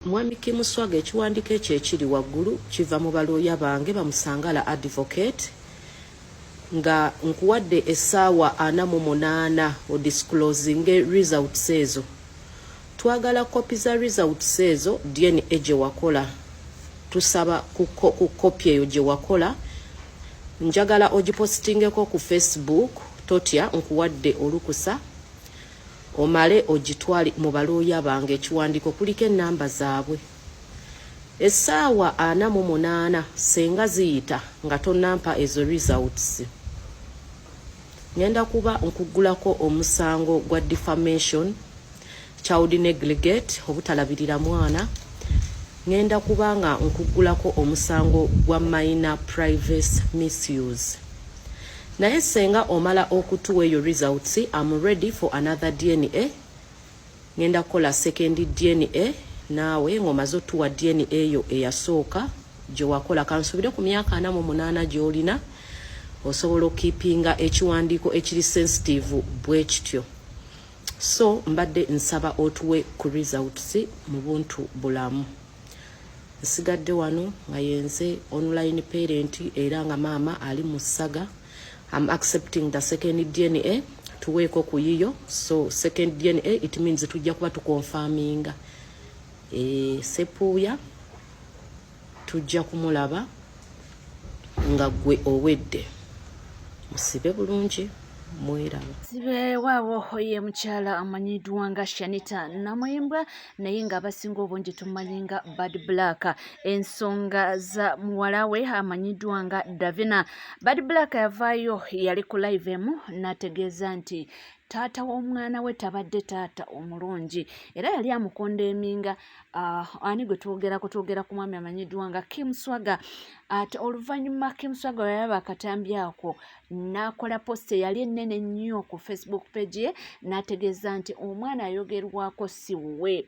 Mwami Kim Swaga, ekiwandiiko ekyo ekiri waggulu kiva mu balooya bange bamusangala advocate, nga nkuwadde essaawa 48 odisclosinge results ezo. Twagala kopi za results ezo DNA gye wakola. Tusaba ku kopi eyo gye wakola, njagala ogipositingeko ku Facebook. Totya, nkuwadde olukusa omale ogitwale mu balooya bange. Ekiwandiiko kuliko ennamba zaabwe. Essaawa 48 senga ziyita nga tonnampa ezo results, ngenda kuba nkuggulako omusango gwa defamation, child neglect, obutalabirira mwana. Ngenda kuba nga nkuggulako omusango gwa minor privacy misuse. Naye senga omala okutuwa eyo results, am ready for another DNA. Ngenda kukola second DNA naawe ng'omaze otuwa DNA eyo eyasooka gye wakola. Kansubire ku myaka 48 gy'olina osobola okipinga ekiwandiiko ekiri sensitive bwe kityo. So mbadde nsaba otuwe ku results mu buntu bulamu. Nsigadde wano nga yenze online parent era nga maama ali mu saga. Am accepting the second DNA. Tuweeko ku yiyo. So second DNA, it means tujja kuba tukonfaminga sepuuya tujja kumulaba nga gwe owedde. Musibe bulungi, mweraba. Sibeewaawo ye mukyala amanyiddwa nga Shanita Namuyimbwa, naye ng'abasinga obungi tumanyi nga Bad Black. Ensonga za muwala we amanyiddwa nga Davina, Bad Black yavaayo, yali ku live emu n'ategeeza nti taata w'omwana we tabadde taata omulungi era yali amukondeeminga. Ani gwe twogerako? Twogera ku mwami amanyiddwa nga Kim Swaga. Ate oluvannyuma Kim Swaga yalaba akatambi ako n'akola post eyali ennene ennyo ku Facebook page ye, n'ategeeza nti omwana ayogerwako si wuwe,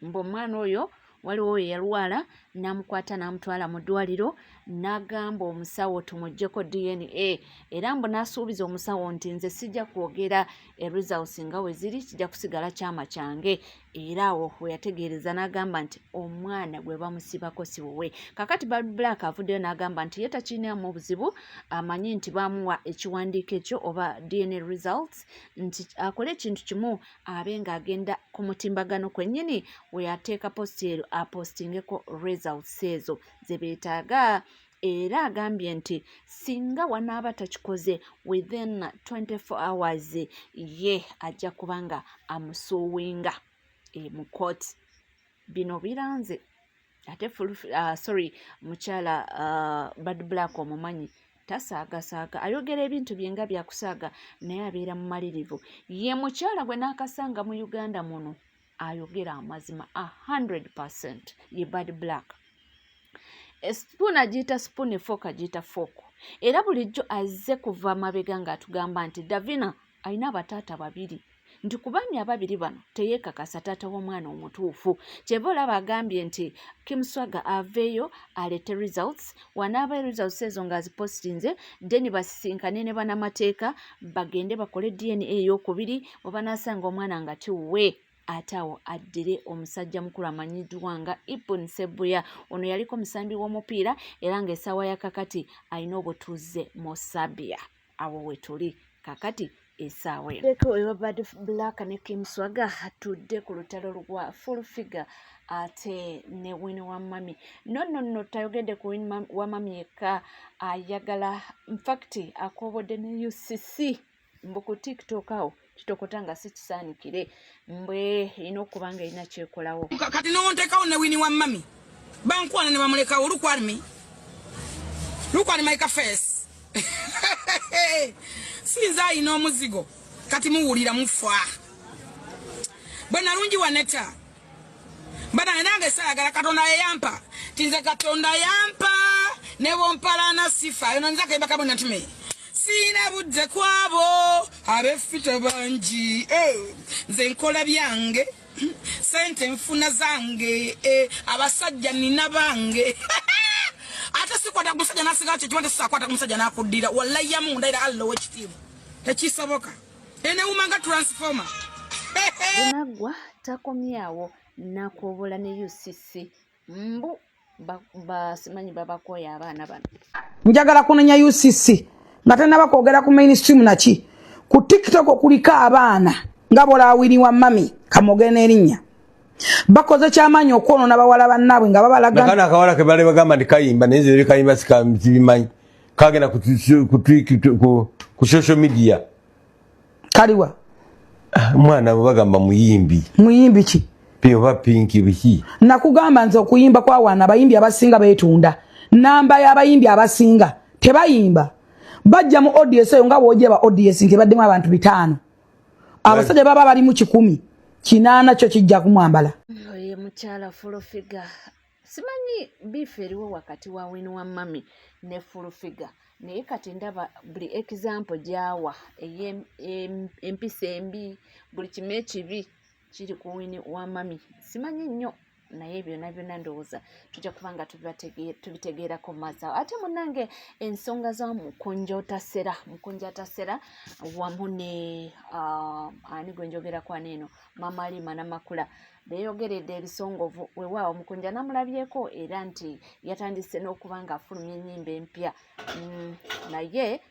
mbu omwana oyo waliwo we yalwala n'amukwata n'amutwala mu ddwaliro, n'agamba omusawo tumuggyeko DNA, era mbu n'asuubiza omusawo nti nze sijja kwogera results nga we ziri, kijja kusigala kyama kyange. Era awo we yategeereza n'agamba nti omwana gwe bamusibako si wuwe. Kakati Bad Black avuddeyo n'agamba nti ye takirinamu obuzibu, amanyi nti bamuwa ekiwandiiko ekyo oba DNA results, nti akole ekintu kimu, abe ng'agenda ku mutimbagano kwennyini we yateeka post ero, apostingeko results ezo ze beetaaga. Era agambye nti singa wanaaba takikoze within 24 hours, ye ajja kuba nga amusuuwinga mu kooti. Bino biranze ate sorry, mukyala Bad Black omumanyi tasaagasaaga, ayogera ebintu bye nga byakusaaga, naye abeera mumalirivu. Ye mukyala gwe n'akasanga mu Uganda muno ayogera amazima 100%, ye Bad Black. Spoon agiyita spoon, fork agiyita fork. Era bulijjo azze kuva mabega ng'atugamba nti Davina alina abataata babiri, nti ku baami ababiri bano teyeekakasa taata w'omwana omutuufu. Kyeva olaba agambye nti Kim Swaga aveeyo aleete results. Wanaaba results ezo ng'azipositinze, then basisinkane ne banamateeka bagende bakole DNA eyokubiri. Bwe banaasanga omwana nga tiwuwe, ate awo addire omusajja mukulu amanyiddwa nga Ibun Sebuya. Ono yaliko musambi w'omupiira era ng'essaawa ya kakati alina obutuuze mu Serbia. Awo we tuli kakati essaawa eno. Leko ewa Bad Black ne Kim Swaga, tudde ku lutalo lwa Full Figure ate ne Winnie wa Mami. No, no, no, tayogedde ku Winnie wa Mami yekka, ayagala infact akoobodde ne UCC, mbu ku TikTok awo kitokota nga si kisaanikire, mbwe erina okuba nga erina kyekolawo. Kati nontekawo ne Winnie wa Mami, bankwana ne bamulekawo. Look at me, look at my face. Sinza ayina omuzigo. Kati muwulira mufa bwe nalungi waneta banange. Nange saagala, Katonda yeyampa, tinze Katonda yampa ne bompalana sifa yona. Nza kayimba kabona ntime siina budde kwabo abefita bangi. Eh, nze nkola byange, sente nfuna zange, eh, abasajja nina bange. Ate sikwata ku musajja nasigala kyekiba tesisakwata ku musajja nakuddira. Wallahi ndayira Allah owekitiibwa, tekisoboka. Enewuma nga transformer. Bunaggwa takomyawo. N'akoobola ne UCC mbu basimanyi babakooya abaana bano. Njagala kunenya UCC nga tenaba kwogera ku mainstream naki ku TikTok kuliko abaana nga bolawiri wa mami kamogere n'erinnya bakoze kyamaanyi okwonoona bawala bannaabwe nga babalaga nakana akawala ke bali bagamba nti kayimba naye nze kayimba sibimanyi kagenda ku social media. Kaliwa? Mwana bwe bagamba muyimbi. Muyimbi ki? Oba pinki biki. Nakugamba nze okuyimba kwawaana abayimbi abasinga beetunda. Namba y'abayimbi abasinga tebayimba bajja mu audience eyo nga bw'ogyeba audience nti ebaddemu abantu 5, abasajja baba balimu 180 kyo kijja kumwambala. Oye mukyala Full Figure, simanyi beef eriwo wakati wa Winnie wa Mami ne Full Figure, naye kati ndaba buli example gy'awa empisa embi, buli kimu ekibi kiri ku Winnie wa Mami. Simanyi nnyo, naye byonna byonna ndowooza tujja kuba nga tubitegeerako maaso awo. Ate munnange ensonga za Mukunja Otasera, Mukunja Atasera wamu ne ani gwe njogerako ani eno, Mama Alima Namakula, beeyogeredde ebisongovu. Weewaawo Mukunja namulabyeko era nti yatandise n'okuba ng'afulumya ennyimba empya, naye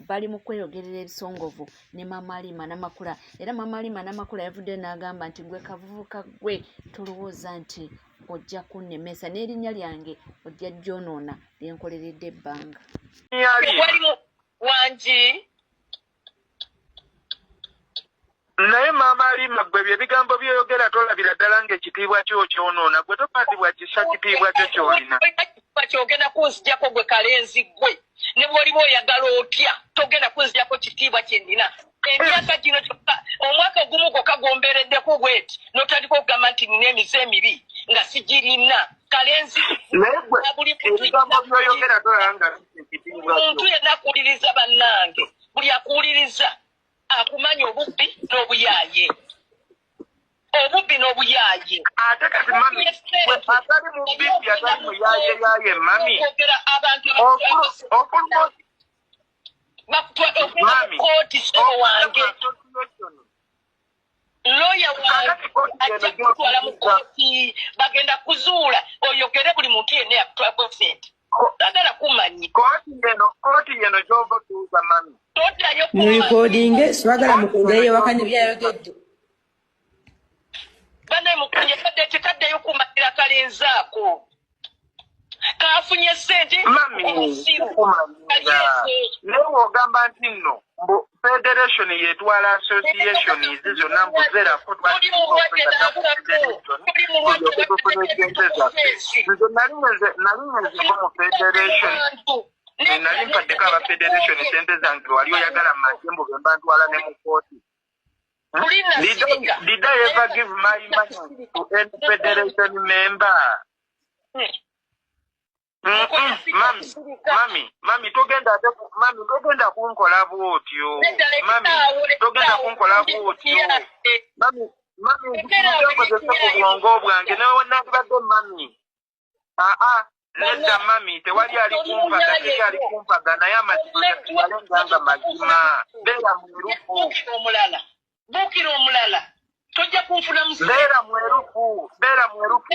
bali mu kweyogerera ebisongovu ne Mama Alima Namakula. Era Mama Alima Namakula yavuddeyo n'agamba nti gwe kavubuka gwe tolowooza nti ojja kunnemesa n'erinnya lyange ojja gyonoona lyenkoleredde ebbanga. Wangi. Naye Mama Alima gwe bye bigambo by'oyogera tolabira ddala ng'ekitiibwa kyo kyonoona, gwe tokwatibwa kisa kitiibwa kyo ky'olina. Kyogenda kunzijako gwe kalenzi gwe ne bw'oliba oyagala otya togenda kunzijako kitiibwa kye nnina. Emyaka gino gyokka omwaka ogumu gwokka gw'ombeereddeko bweti n'otandika okugamba nti nnina emize emibi nga sigirina. Kalenzi Naye gwe ebigambo by'oyogera tolaba nga ekitiibwa kyo. Omuntu yenna akuwuliriza bannange, buli akuwuliriza akumanya obubbi n'obuyaaye. Obubbi n'obuyaaye. Ate kati mami, atali mubbi atali muyaaye yaaye mami. Bakutwala mu kkooti ssebo wange. Lawyer wange ajja kutwala mu kkooti, bagenda kuzuula oyogere buli muntu yenna yakutwalako ssente. Sagala kumanyi. Kkooti yeno gy'ova otuuza mami. Toddayo Mu recording swagala Mukunja yewakanye byayogedde. Bannaye Mukunja taddayo kumalira kalenzi ako. Kafunye ssente Mami, naye bw'ogamba nti nno mbu federation yetwala association zonna mbuzerako nze nali ngenzeko mu federation, nali mpaddeko aba federation sente zange wali oyagala manje mbu be mba ntwala ne mu kkooti. Did I ever give my money to any federation member? Mami, mami, togenda mami, togenda kunkola bw'otyo. Mami, togenda kunkola bw'otyo. Mami, mami, nkozesa ku bwongo bwange nawe nandibadde mami. Aa, nedda mami, tewali ali kumpaga, tewali ali kumpaga naye amazima gasigale nga mazima. Beera mwerufu. Buukira omulala. Tojja kunfuna musi. Beera mwerufu, beera mwerufu.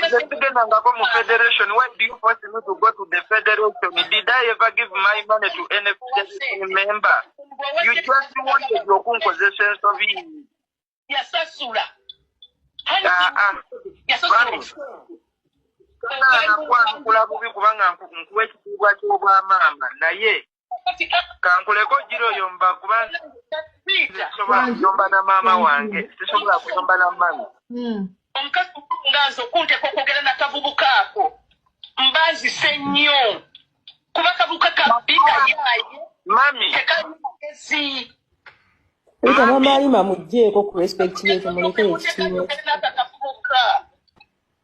Nze sigendangako mu federation. Why do you force me to go to the federation? Did I ever give my money to any federation member? You just wanted okunkozesa ensobi. Yasasula. Nakwanukula bubi kubanga nkuwa ekitiibwa ky'obwamaama naye kankuleko gira oyo mba kuba sisobola kuyomba na maama wange, sisobola kuyomba na mami. Omukazi nga nze okunteeka okwogera nakavubuka ako mba nzise nnyo kuba kavubuka kabbi kayaaye. Mami. Tekalina magezi. Rita Mama Alima muggyeko ku respect ye tumuleke ekitiibwa.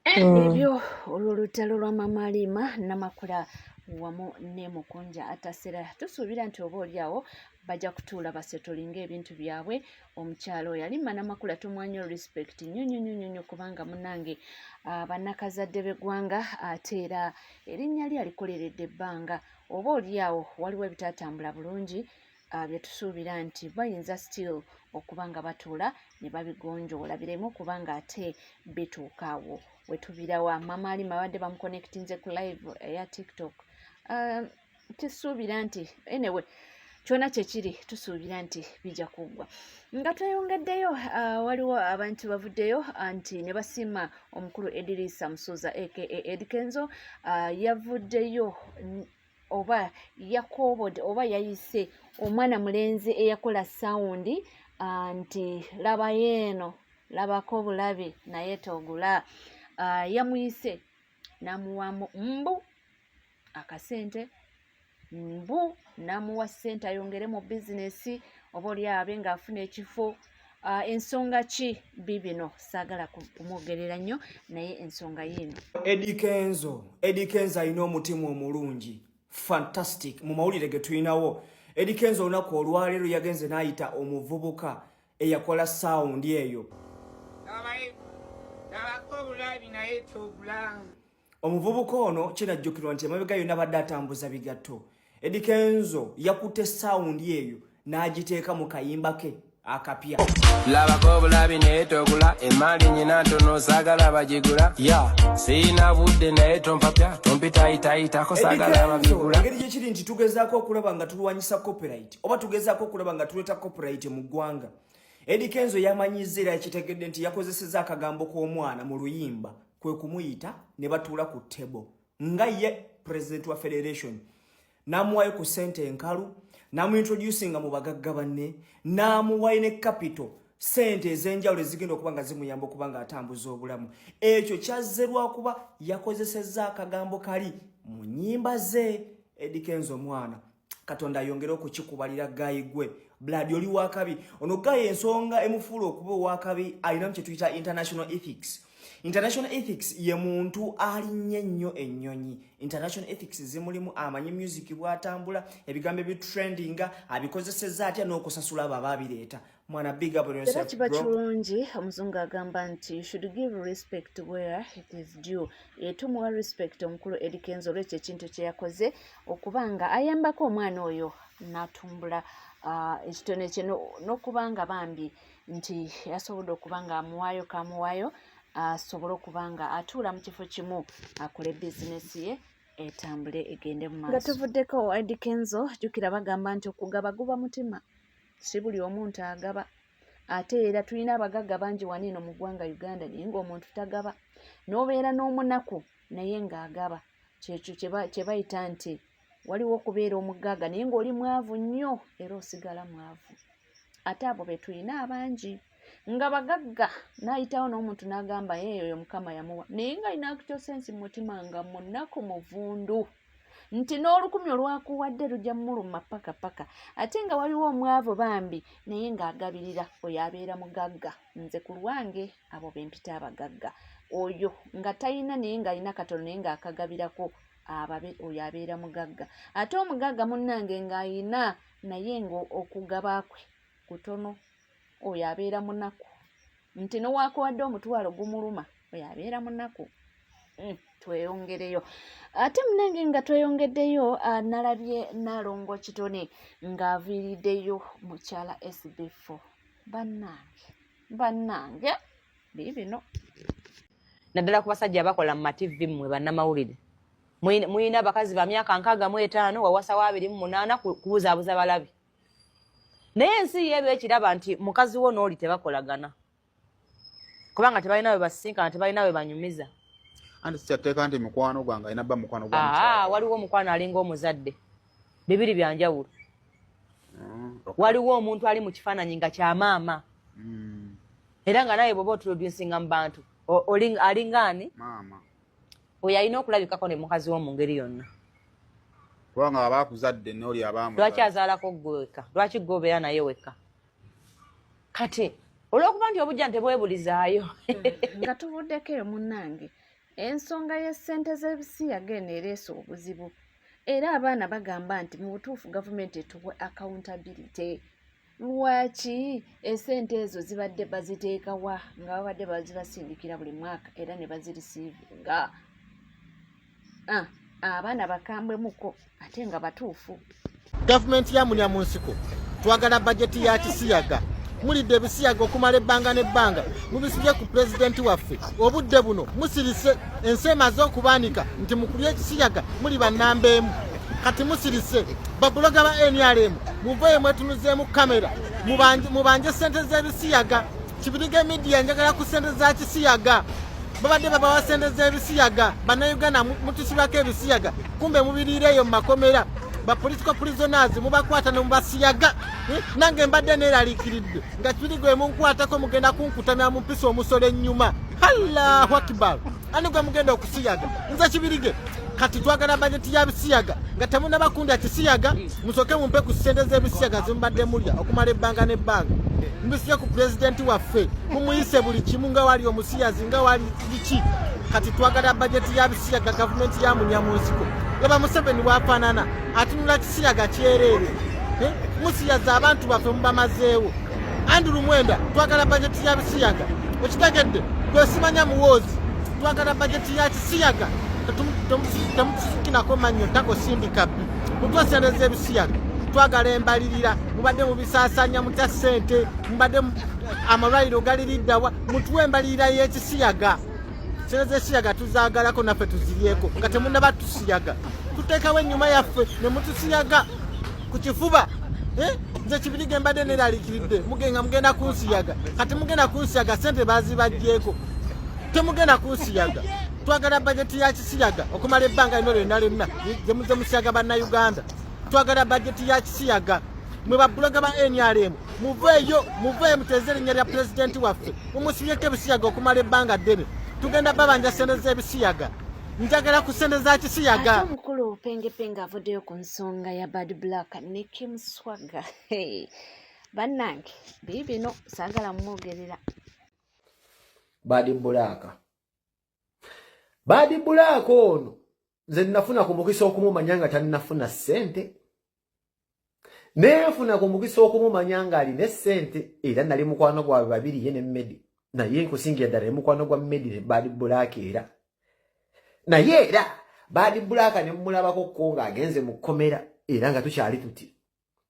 Ebyo olwo olutalo lwa Mama Alima Namakula wamu ne Mukunja Atasera, tusuubira nti oba oli awo bajja kutuula basetolinga ebintu byabwe. Omukyalo oyo Alima Namakula tumuwa respect nnyo nnyo nnyo nnyo kubanga munnange bannakazadde b'eggwanga ate era erinnya lye alikoleredde ebbanga. Oba oli awo waliwo ebitatambula bulungi. Bye tusuubira nti bayinza still okuba nga batuula ne babigonjoola bireme okuba nga ate bituuka awo wetubirawa. Mama Alima babadde bamuconnectinze ku live eya TikTok. Tusuubira nti anyway kyona kyekiri, tusuubira nti bijja kuggwa. Nga tweyongeddeyo, waliwo abantu bavuddeyo nti ne basiima omukulu Edirisa Musuuza aka Eddy Kenzo. Yavuddeyo oba yakoobodde oba yayise omwana mulenzi eyakola sound nti labayo eno, labako bulabi naye togula. Yamuyise n'amuwamu mbu akasente, mbu n'amuwa ssente ayongere mu bizinesi oba oli abe ng'afuna ekifo. Ensonga ki bibino saagala kumwogerera nnyo, naye ensonga yiino. Eddy Kenzo, Eddy Kenzo alina omutima omulungi, fantastic. Mu mawulire ge tulinawo, Eddy Kenzo olunaku olwaleero yagenze n'ayita omuvubuka eyakola sound eyo. Labako obulabi naye togula. Omuvubuka ono kinajjukirwa nti emabega yonna badde atambuza bigatto. Eddy Kenzo yakutte sound eyo n'agiteeka mu kayimba ke akapya. Labako obulabi naye togula, emaali nyina ntono saagala bagigula ya siina budde naye tompapya tompitayitayitako saagala Eddy Kenzo, babigula. Engeri gyekiri nti tugezaako okulaba nga tulwanyisa copyright oba tugezaako okulaba nga tuleeta copyright mu ggwanga, Eddy Kenzo yamanyiza era yakitegedde nti yakozeseza akagambo k'omwana mu luyimba, kwe kumuyita ne batuula ku table nga ye president wa federation, n'amuwayo ku ssente enkalu, n'amuintroducinga mu bagagga banne, n'amuwayo ne capital, ssente ez'enjawulo ezigenda okuba nga zimuyamba okuba nga atambuza obulamu. Ekyo kyazze lwakuba yakozesezza akagambo kali mu nnyimba ze. Eddy Kenzo, omwana Katonda ayongere okukikubalira. Guy gwe blood oli wakabi. Ono guy ensonga emufuula okuba owakabi, alinamu kyetuyita international ethics. International ethics ye muntu alinnye ennyo ennyonyi. International ethics zimulimu, amanyi music bw'atambula, ebigambo ebitrendinga abikozeseza atya n'okusasula abo ababireeta. Mwana, big up on Era yourself, kiba bro. kirungi. Omuzungu agamba nti "You should give respect where it is due." Tumuwa respect omukulu Eddy Kenzo olwekyo ekintu kye yakoze okuba nga ayambako omwana oyo n'atumbula ekitone kye, n'okuba nga bambi nti yasobodde okuba nga amuwaayo kamuwaayo asobole okuba nga atuula mu kifo kimu akole bizinesi ye etambule egende mu maaso. Nga tuvuddeko Eddy Kenzo, jjukira bagamba nti okugaba guba mutima, si buli omuntu agaba. Ate era tulina abagagga bangi wano eno mu ggwanga Uganda, naye ng'omuntu tagaba, n'obeera n'omunaku naye ng'agaba. Kyekyo kye bayita nti waliwo okubeera omugagga naye ng'oli mwavu nnyo era osigala mwavu. Ate abo be tulina abangi nga bagagga, n'ayitawo n'omuntu n'agamba, "Ye oyo Mukama yamuwa," naye nga alina actual sense mu mutima nga munaku muvundu, nti n'olukumi olwakuwadde lujja muluma paka paka. Ate nga waliwo omwavu bambi naye ng'agabirira, oyo abeera mugagga. Nze ku lwange abo bempita abagagga, oyo nga talina naye ng'alina katono naye ng'akagabirako ababe, oyo abeera mugagga. Ate omugagga munnange ng'ayina naye ng'okugaba kwe kutono, oyo abeera munaku, nti newakuwadde 10,000 gumuluma, oyo abeera munaku. Tweyongereyo ate munange. Nga tweyongeddeyo, nalabye Nalongo Kitone ng'aviiriddeyo mukyala SB4. Bannange, bannange, biibino. Naddala ku basajja abakola mu mativi, mmwe bannamawulire, muyina abakazi ba myaka 65, wawasawo 28 kubuzaabuza balabi, naye ensi yeeba ekiraba nti mukazi wo n'oli tebakolagana, kubanga tebalina we basisinkana, tebalina we banyumiza. Anti sikyatteeka nti mukwano gwange alina bba mukwano gwa Aa, mukyala. Waliwo omukwano alinga omuzadde, bibiri byanjawulo. Waliwo omuntu ali mu kifaananyi nga kyamaama, era nga naye bwoba otuproducinga mu bantu alinga ani? Maama. Oyo alina okulabikako ne mukazi wo mu ngeri yonna. Kubanga aba akuzadde n'oli aba Lwaki amuzadde. azaalako ggwe wekka? Lwaki gwe obeera naye wekka? Kati olw'okuba nti obujja ntebwebulizaayo. Nga tuvuddeko eyo munnange, ensonga y'essente z'ebisiyaga eno ereese obuzibu, era abaana bagamba nti mu butuufu gavumenti etuwe accountability. Lwaki esente ezo zibadde baziteekawa nga babadde bazibasindikira buli mwaka era ne bazireceivinga? Ah, abaana bakambwemuko ate nga batuufu. Gavumenti ya munya mu nsiko, twagala bajeti ya kisiyaga. Mulidde ebisiyaga okumala ebbanga n'ebbanga, mubisibye ku pulezidenti waffe. Obudde buno musirise, ensi emaze okubaanika nti mukulya ekisiyaga muli bannamba emu. Kati musirise, babuloga ba NRM, muveeyo mwetunuzeemu kamera, mubanje ssente z'ebisiyaga. Kibirige media, njagala ku ssente za kisiyaga. Babadde babawa ssente z'ebisiyaga, bannayuganda mutusibako ebisiyaga, kumbe mubiriira eyo mu makomera. Ba political prisoners mubakwata ne mubasiyaga. Nange mbadde neeraliikiridde nga Kibirige munkwatako mugenda kunkutamya mumpisa omusolo ennyuma. Allahu akbar, ani gwe mugenda okusiyaga? Nze Kibirige. Kati twagala bajeti ya bisiyaga nga temunaba kundya kisiyaga, musooke mumpe ku ssente z'ebisiyaga zemubadde mulya okumala ebbanga n'ebbanga. Mbisiye ku pulezidenti waffe, mumuyise buli kimu nga wali omusiyazi nga wali biki. Kati twagala bajeti ya bisiyaga, gavumenti ya munya mu nsiko. Laba Museveni bwafaanana, atunula kisiyaga kyereere. Musiyaza abantu baffe, mubamazeewo. Andrew Mwenda, twagala bajeti ya bisiyaga. Okitegedde? Gwesimanya muwoozi, twagala bajeti ya kisiyaga. Temutusukinako mannyo tako sindika bbi, mutwa sente z'ebisiyaga. Twagala embalirira. Mubadde mubisaasanya mutya ssente? Mubadde amalwaliro galiriddawa? Mutuwe embalirira y'ekisiyaga. Sente z'ekisiyaga tuzaagalako naffe tuziryeko nga temunaba tusiyaga. Tuteekawo ennyuma yaffe ne mutusiyaga ku kifuba. Nze Kibirige mbadde neraliikiridde mugenga mugenda kunsiyaga. Kati mugenda kunsiyaga, sente bazibajjeeko, temugenda kunsiyaga. Twagala bajeti ya kisiyaga okumala ebbanga lino lyonna lyonna gyemuze musiyaga bannayuganda. Twagala bajeti ya kisiyaga. Mwe babuloga ba NRM, muveeyo, muveeyo muteeze erinnya lya pulezidenti waffe. Mumusibyeko ebisiyaga okumala ebbanga ddene, tugenda babanja sente z'ebisiyaga. Njagala ku sente za kisiyaga. Ate omukulu Pengepenge avuddeyo ku nsonga ya Bad Black ne Kim Swaga. Hey, bannange, biibino saagala mwogerera. Bad Black, Bad Black ono nze nafuna ku mukisa okumumanya nga tannafuna ssente, nenfuna ku mukisa okumumanya ng'alina essente, era nali mukwano gwabwe babiri, ye ne Medi. Naye nkusingira ddala mukwano gwa Medi ne Bad Black. Era naye era Bad Black ne mmulabako ko ng'agenze mu kkomera, era nga tukyali tuti.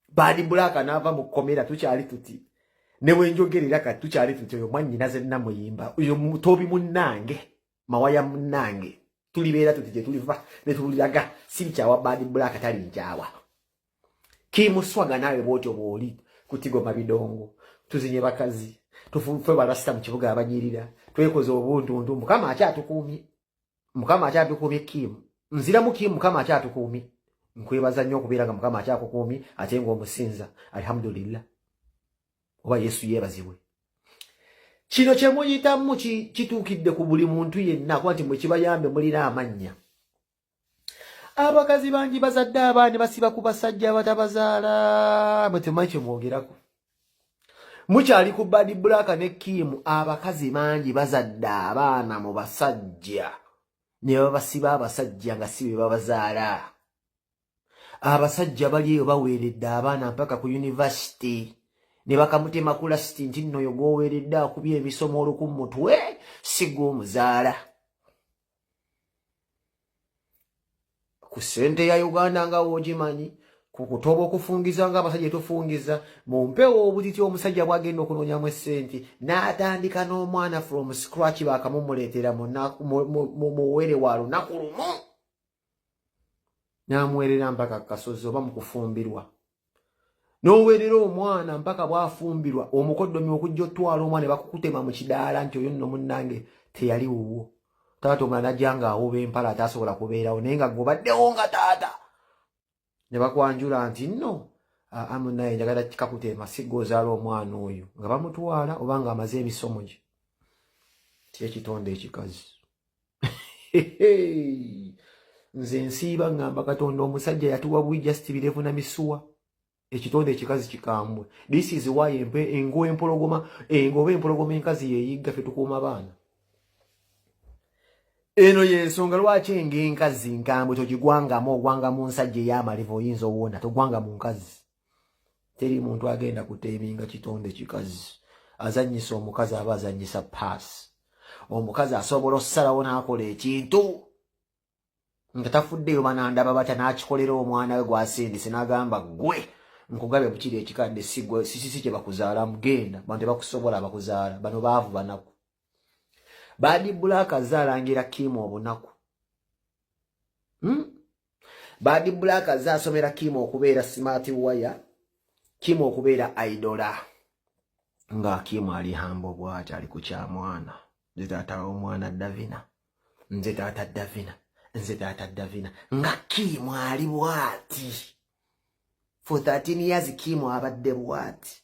Bad Black n'ava mu kkomera, tukyali tuti. Ne bwenjogerera kati tukyali tuti. Oyo mwannyinaze Namuyimba, oyo mutobi munnange, mawaya munnange, tulibeera tuti gye tuliva ne tuliraga. Sirikyawa Bad Black, tali nkyawa. Kimuswaga naawe bwotyo bw'oli kutigoma bidongo, tuzinye bakazi, tufe balasita mu kibuga abanyirira, twekoze obuntuntu. Mukama akyatukuumye, Mukama akyatukuumye. Kimu nziramu, Kimu, Mukama akyatukuumye. Nkwebaza nnyo okubeera nga Mukama akyakukuumye ate ng'omusinza. Alhamdulillah, oba Yesu yeebazibwe. Kino kye muyitamu kituukidde ku buli muntu yenna, kuba nti mwe kibayambe mulina amannya. Abakazi bangi bazadde abaana basiba ku basajja abatabazaala. Mwe temumanyi kye mwogerako, mukyali ku Bad Black ne Kiimu. Abakazi bangi bazadde abaana mu basajja ne babasiba abasajja nga si be babazaala. Abasajja bali eyo baweeredde abaana mpaka ku yunivasite ne bakamutema ku last nti nno oyo gw'oweeredde akubye emisomo oluku mu mutwe, si gw'omuzaala. Ku ssente ya Uganda nga woogimanyi, ku kutoba okufungiza nga abasajja tufungiza mu mpewo obutiti, omusajja bwagenda okunoonyamu essente n'atandika n'omwana from scratch, bakamumuleetera muwere wa lunaku lumu n'amuweerera mpaka kasozi, oba mu kufumbirwa n'oweerera omwana mpaka bw'afumbirwa. Omukoddomi okujja otwala omwana ne bakukutema mu kidaala nti oyo nno munnange teyali wuwo. Taata omulala najja ng'awuba empala atasobola kubeerawo, naye nga gobaddewo nga taata, ne bakwanjula nti nno amunaye njagala kikakutema, sigga ozaala omwana oyo, nga bamutwala oba nga amaze emisomo gye. Kyekitonde ekikazi. Nze nsiiba ngamba Katonda omusajja yatuwa bwi just birevu na misuwa. Ekitonde ekikazi kikambwe. This is why engo empologoma, engo oba empologoma enkazi yeyigga, ffe tukuuma baana. Eno yensonga lwaki engo enkazi nkambwe, togigwangamu. Ogwanga mu nsajja ey'amalevu oyinza owona, togwanga mu nkazi. Teri muntu agenda kuteeminga kitonde kikazi. Azanyisa omukazi aba azanyisa paasi. Omukazi asobola okusalawo n'akola ekintu. Nga tafuddeyo banandaba batya, n'akikolera omwana we gw'asindise, n'agamba, "Gwe nkugabye bukiri ekikadde, sigwe sisisi kye bakuzaala, mugenda bano tebakusobola, bakuzaala bano baavu, banaku." Bad Black azze alangira Kiimu obunaku, Bad Black azze asomera Kiimu okubeera smart wire, Kiimu okubeera idler, nga Kiimu ali humble bwati, ali ku kyamwana, "Nze taata w'omwana Davina, nze taata Davina, nze taata Davina," nga Kiimu ali bwati for 13 years. Kiimu abadde bwati.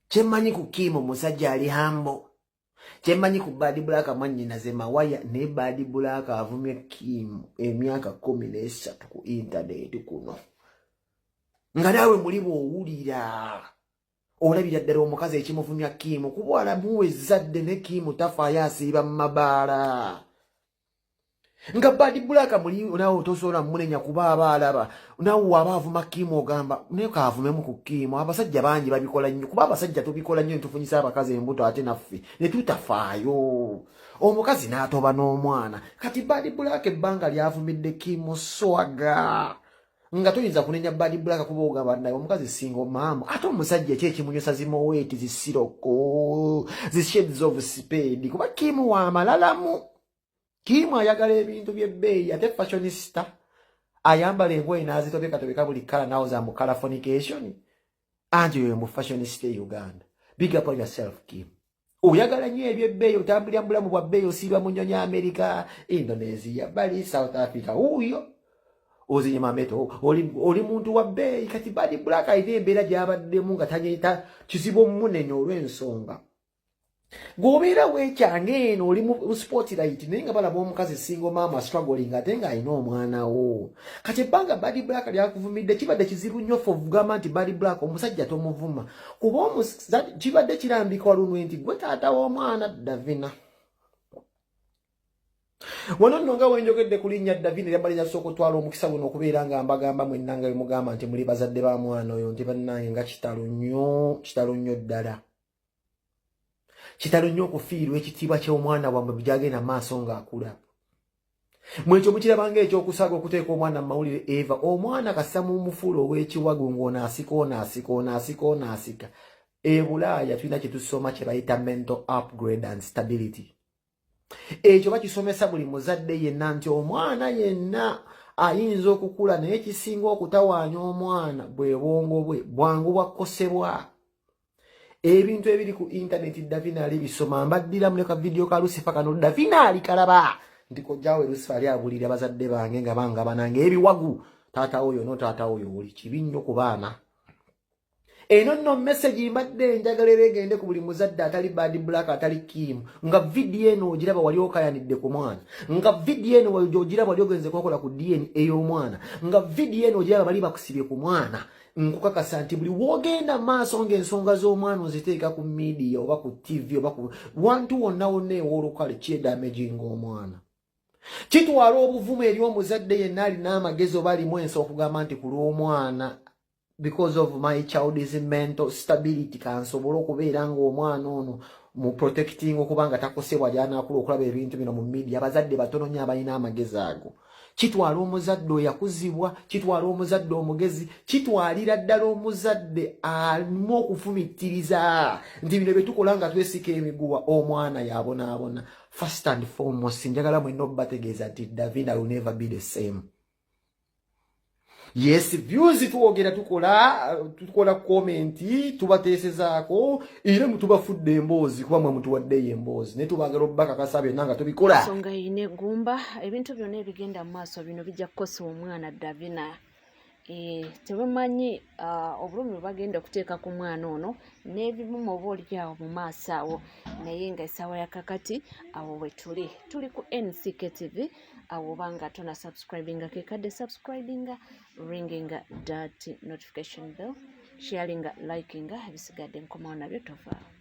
Kyemmanyi ku Kiimu, musajja ali humble. Kyemmanyi ku Bad Black, mwannyinaze mawaya, naye Bad Black avumye Kiimu emyaka 13 ku intaneti kuno, nga naawe muli bw'owulira olabira ddala omukazi ekimuvumya Kiimu kuba muwa ezzadde, ne Kiimu tafaayo, asiiba mu mabaala. Nga Bad Black muli naawe tosobola munenya kuba aba alaba naawe waba avuma Kiimu, ogamba naye kaavumemu ku Kiimu. Abasajja bangi babikola nnyo, kuba abasajja tubikola nnyo, netufunyisa abakazi embuto, ate naffe ne tutafaayo, omukazi n'atoba n'omwana. Kati Bad Black ebbanga lyavumidde Kiimu swaga, nga toyinza kunenya Bad Black kuba ogamba naye omukazi singa maama, ate omusajja ki ekimunyusa zimoweeti, zisiroko, zi shades of spade? Kuba Kiimu wamalalamu, Kiimu ayagala ebintu byebbeeyi, ate fashionista, ayambala engoye n'azitobekatobeka buli kala, nawo za mu californication, anti oyo mu fashionista e Uganda. Big up on yourself, Kim. Oyagala nnyo ebyebbeeyi, otambulira mu bulamu bwa bbeeyi, osiiba mu nnyonyi America, Indonesia, Bali, South Africa, wuuyo ozinyuma meto, oli muntu wa bbeeyi. Kati Bad Black alina embeera gy'abaddemu nga tanyeta kizibu omumunenya olw'ensonga gwobeera weekyanga eno oli mu spotlight, naye nga balaba omukazi single mama struggling, ate ng'alina omwana wo. Kati ebbanga Bad Black lyakuvumidde, kibadde kizibu nnyo fe okugamba nti Bad Black omusajja tomuvuma, kuba kibadde kirambika walunwe nti gwe taata w'omwana Davina. Wano nno nga wenjogedde ku linnya Davina eryabali, nyasooka otwala omukisa guno okubeera nga mbagamba mwenna nga bemugamba nti muli bazadde ba mwana oyo, nti bannange nga kitalo nnyo, kitalo nnyo ddala, kitalo nnyo okufiirwa ekitiibwa ky'omwana wammwe gyagenda maaso ng'akula. Mwekyo mukirabanga ekyokusaaga okuteeka omwana mu mawulire. Eva omwana kassa mumufuula ow'ekiwagu, ng'ono asika, ono asika, ono asika, ono asika. E Bulaaya tulina kye tusoma kye bayita mental upgrade and stability. Ekyo bakisomesa buli muzadde yenna nti omwana yenna ayinza okukula, naye kisinga okutawaanya omwana bwe bwongo bwe bwangu bwakosebwa ebintu ebiri ku intaneti. Davina ali bisoma, mbaddiramu ne ka vidiyo ka Lusifa kano. Davina ali kalaba nti kojjawe Lusifa ali abulira bazadde bange nga bangabananga ebiwagu, taata oyo no taata oyo oli kibi nnyo ku baana. Eno nno message mbadde njagala era egende ku buli muzadde atali Bad Black, atali Kim. Nga vidiyo eno ogiraba, wali okayanidde ku mwana. Nga vidiyo eno ogiraba, wali ogenze kwakola ku DNA ey'omwana. Nga vidiyo eno ogiraba, bali bakusibye ku mwana. Nkukakasa nti buli wogenda maaso ng'ensonga z'omwana oziteeka ku media oba ku TV oba ku wantu wonna wonna ew'olukale, kyedamaginga omwana. Kitwala obuvumu eri omuzadde yenna alina amagezi oba alimu ensi okugamba nti ku lw'omwana, because of my child's mental stability, kansobole okubeera ng'omwana ono mu protecting, okuba nga takosebwa gyanaakula okulaba ebintu bino mu media. Abazadde batono nnyo abalina amagezi ago. Kitwala omuzadde oyakuzibwa, kitwala omuzadde omugezi, kitwalira ddala omuzadde alimu okufumittiriza nti bino bye tukola nga twesika emiguwa, omwana yabonaabona. First and foremost, njagala mwenna obbategeeza nti Davina will never be the same. Yes, views twogera, tukola comment, tubateesezaako era mutubafudde emboozi, kuba mwe mutuwaddeyo emboozi, naye tubagala obbakakasa byonna nga tubikola. Ensonga erina eggumba, ebintu byonna ebigenda mu maaso bino bijja kukosa omwana Davina. Tebamanyi obulumi bwe bagenda okuteeka ku mwana ono n'ebimu oba oli awo mu maaso awo, naye nga essaawa ya kakati awo we tuli, tuli ku NCK TV. Awo oba nga tona subscribinga, kekadde subscribinga, ringinga that notification bell, sharinga, likinga, ebisigadde nkomawo nabyo, tovaawo.